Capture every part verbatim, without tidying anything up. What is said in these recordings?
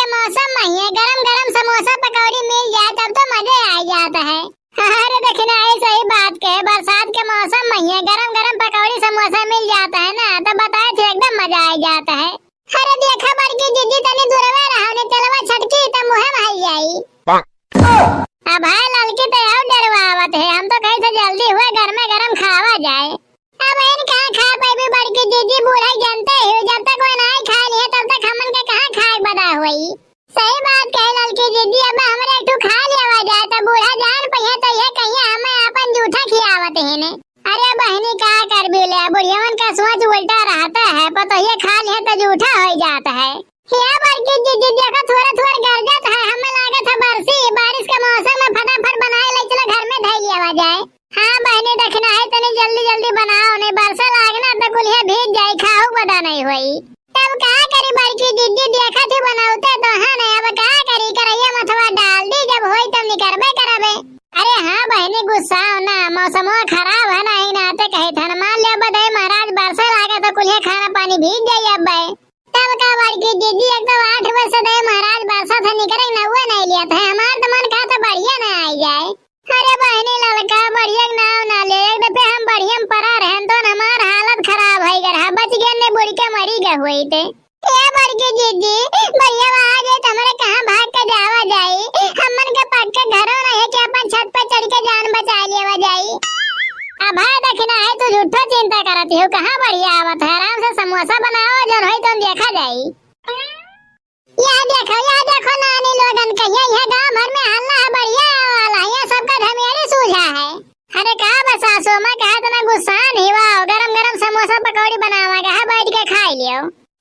मौसम महिये गरम गरम समोसा पकौड़ी मिल जाए तब तो मजे आ जात है। अरे देखिन, सही बात कहे, बरसात के मौसम महिये गरम गरम पकौड़ी समोसा मिल जात है ना, तो बताए थे एकदम मजा आ जात है। अरे देखा बड़की जिज्जी, तनी दूरवे रहो, नहीं तेलवा छटकी तो मुँहे में आई जाई। अब है ललकी तो और डरवावत है, हम तो कही थे जल्दी हुए गरमे गरम खावा जाए। अब इन कहाँ खा पाइबे बड़की जिज्जी, बूढ़ा जानते हो, जब तक वो नाई खा लिए तब तक हमन के कहाँ खाए बदा होई। सही बात कहे ललकी जिज्जी, अब हमरे एक ठो खा लेवा जाए तो बूढ़ा जान पहिए तो ये कहिए हमें अपन जूठा खियावत है ने। अरे बहनी का करबी ले, बुढ़ियवन का सोच उल्टा रहता है, पतोहिए खा लिए तो जूठा हो जाता है। हे बड़की जिज्जी, देखो थोड़ा थोड़ा गरजत है, हमें लागत है बरसी, बारिश के मौसम में फटाफट बनाए ले चलो घर में धई लियावा जाए। हाँ बहनी, देखना है तनी जल्दी जल्दी बनाओ, नहीं बरसा लागना तो कुलिया भीग जाई, खाहू बदा नहीं होई। तब का करी बड़की जिज्जी, देखत ही बनावते तो है नहीं, अब का करी, करैया मथवा डाल दी, जब होई तब निकरबे करबे। अरे हाँ बहनी, गुस्साओ ना, मौसमवा खराब है ना, ही नाते कहे थन, मान लिया बदे महाराज बरसा लागे तो कुलिया खाना पानी भीग जाई अब बे। तब का बड़की जिज्जी, एक तो आठ बजे से दे महाराज बरसा था निकरे नौवे नहीं लिया था, हमार तो मन कहा था बढ़िया ना आई जाए। अरे बहनी ललका बढ़िया के नाव ना ले, एक दफे हम बढ़िया में परा रहन तो हमार हालत खराब है गर, हाँ बच गए ने बुड़ के मरी गए हुई थे। ए बड़की जिज्जी, बढ़िया बा, आज ये तुम्हारे कहाँ भाग के जावा जाई, हमन के पक्के घरों नहीं है कि अपन छत पे चढ़ के जान बचा लेवा जाई। अब है देखना है, तू झूठो चिंता करत हो, कहाँ बढ़िया आवत है, आराम से समोसा बनाओ, जौन होई तौन देखा जाई। यह देखो, यह देखो नानी लोगन, कहिए यह गांव भर में हल्ला है, बढ़िया आवे वाला है, यह सबका धमेड़ी सूझा है। अरे का बा सासू अम्मा, कहा इतना गुस्सान ही वाओ, गरम गरम समोसा पकौड़ी बनावा, कहा बैठ के खाई लियो।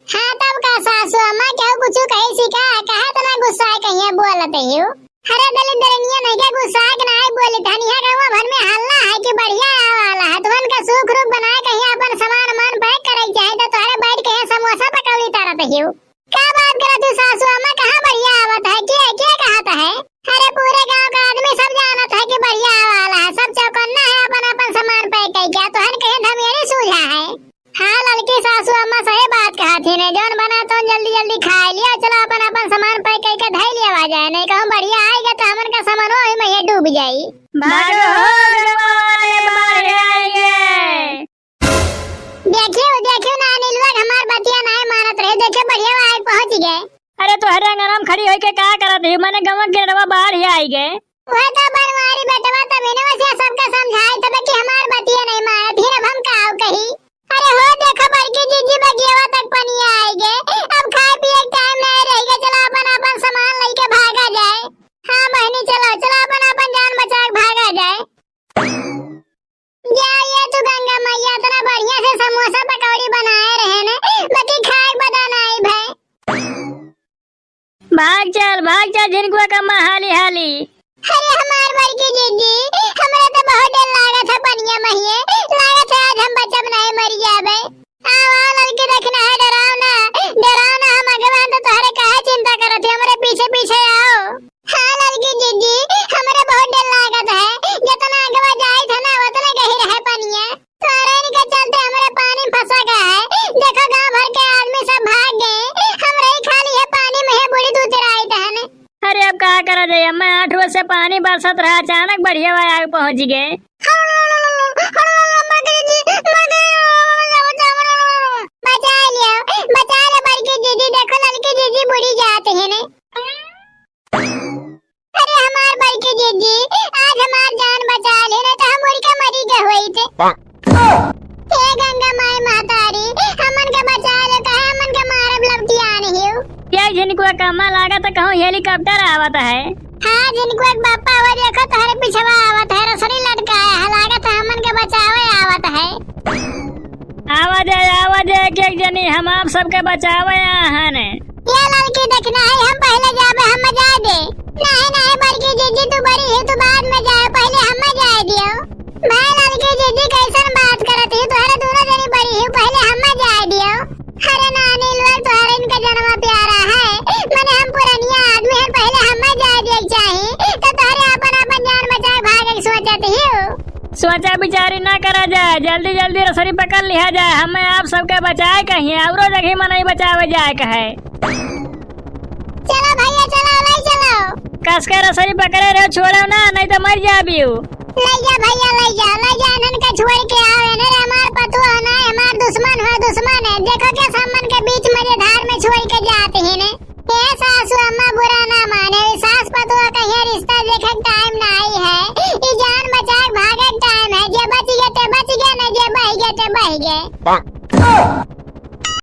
हाँ तब का सासू अम्मा, केहू कुछ कही सिका, कहा इतना गुस्सा है, कहिए बोलते ही हो। अरे दलिद्रनिया नहीं के गुस्सा के नहीं बोली, धनिया गाँव भर में हल्ला है कि बढ़िया आवे वाला है, तुमन का सूख रूख बनाए कहिए अपन सामान उमान पैक करे चाहे तो तोहरे बैठ के यहाँ समोसा पकौड़ी तरत ही हो। का बात करत तू सासू अम्मा, कहाँ बढ़िया आवत है? के, के कहत है? अरे पूरे गांव का आदमी सब जानत है कि बढ़िया आवे वाला है, सब चौकन्ना है, अपन अपन सामान पैक कई के, तोहन कहे धमेड़ी सूझा है। हाँ ललकी सासू अम्मा सही बात कहत ही ने, जौन बना तौन जल्दी जल्दी खाए लिया, चलो अपन अपन सामान पैक कई के धई लिया जाए, नहीं कहूँ बढ़िया आएगा तो हमन का सामानो वही में डूब जाई। भागो हो गंगा माई, बाढ़ आएंगे। देखियो, देखियो ना, अनिलवा के हमार बतिया नाहीं मानत रहे। देखियो, बढ़िया आए पहुँच गए। अरे, तोहरे अंगना में खड़ी होई के का करत रही? मने गंवा के रवा बाढ़ ही आई गए। वह तो बनवारी बेटवा तब इनवा से सबका समझाई तब कि हमार बतिया नहीं मानत, फिर अब हम का कही? अरे हो, देखो बड़की जिज्जी बगियावा तक पनिया आई गए। अब खाए पिए के टाइम नहीं रह गए, चलो अपन अपन सामान लेके भागा जाए। हाँ बहनी, चलो, चलो अपन अपन जान बचा के भागा जाए। जा ये तू गंगा मैया इतना बढ़िया से समोसा पकौड़ी बनाए रहे ने, बाकी खाए बदा नाई भय। भाग चल, भाग चल, झिनकुआ कम्मा हाली हाली। अरे हमार बड़की जिज्जी, हमरा तो बहुत डर लागत है पनिया महिये, लागत है आज हम बचब नहीं मर जाबे। आवा लड़की देखना है, डराओ ना, डराओ ना, हम अगवा तो तोहरे काहे चिंता करत है, हमरे पीछे पीछे आओ। हाँ लड़की जिज्जी, हमरे बहुत डर लागत है, जितना अगवा जाइत है ना उतना गहिर है पनिया, तोहरे इनके चलते हमरे पानी में फंसा गया है। देखो गांव भर के आदमी सब भाग गए, हमरे ही खाली है पानी में है बूढ़ी दूतराइत है। अरे अब का करा जाए, मैं आठ बजे से पानी बरसत रहा, अचानक बढ़िया आग पहुंच गए। बचा लियो, बचा ले बड़की जिज्जी, देखो लड़की जिज्जी बूढ़ी जात है ने। अरे हमार बड़की जिज्जी, आज हमार जान बचा ले, नहीं तो हम उड़ के मरी गए होइत। हे गंगा माई महतारी, हमन के बचा ले, काहे हमन के मारब लवटिया नहीं हो। ये झिनकुआ कम्मा लागत है, कहूँ हेलीकॉप्टर आवत है। हाँ, झिनकुआ के बापा हुआ देखो, तोहरे पिछवा आवत है, रसरी लटकाया है, लागत है हमन के बचावे आवत है। आवा जाए, आवा जाए, एक एक जनी, हम आप सबके बचावे यहाँ ने। ये लड़की देखना है, हम पहले जाबे, हम जाए दे। नहीं, नहीं, बड़की जिज्जी, तू बड़ी है, तू बाद में जाए, पहले हम जाए दियो। भाई लड़की जिज्जी, कैसन बात करत ही? तोहरे दोनों जनी बड़ी है, पहले हम जाए दियो। अरे नानी लोग, तोहरे इनका जन्मा प्यारा है, मने हम पुरनिया आदमी है, पहले हम जाए दिए चाही, तो तोहरे अपन अपन जान बचाए भागे के सोचत ही हो। सोचा विचारी ना करा जाए, जल्दी जल्दी रसरी पकड़ लिया जाए, हमें आप सबके बचाए कहिए, औरो जगह मनई बचावे जाए कहे। चलो कस के रसरी पकड़े रहो, छोड़ो ना, नहीं तो मर जाबियो। लइ जा भइया, लइ जा, लइ जा, इन्हन के छोड़ के आओ, इन्हन हमार पतोह ना, हमार दुश्मन हो, दुश्मन है। देखो कैसे हमन के बीच मझधार में छोड़ के जात ही ने। ए सासू अम्मा बुरा ना माने, ई सास पतोह का ये रिश्ता देखे के टाइम नाहीं है, ई जान बचाए के भागे के टाइम है। जे बच गए ते बच गए, न जे बह गए ते बह गए।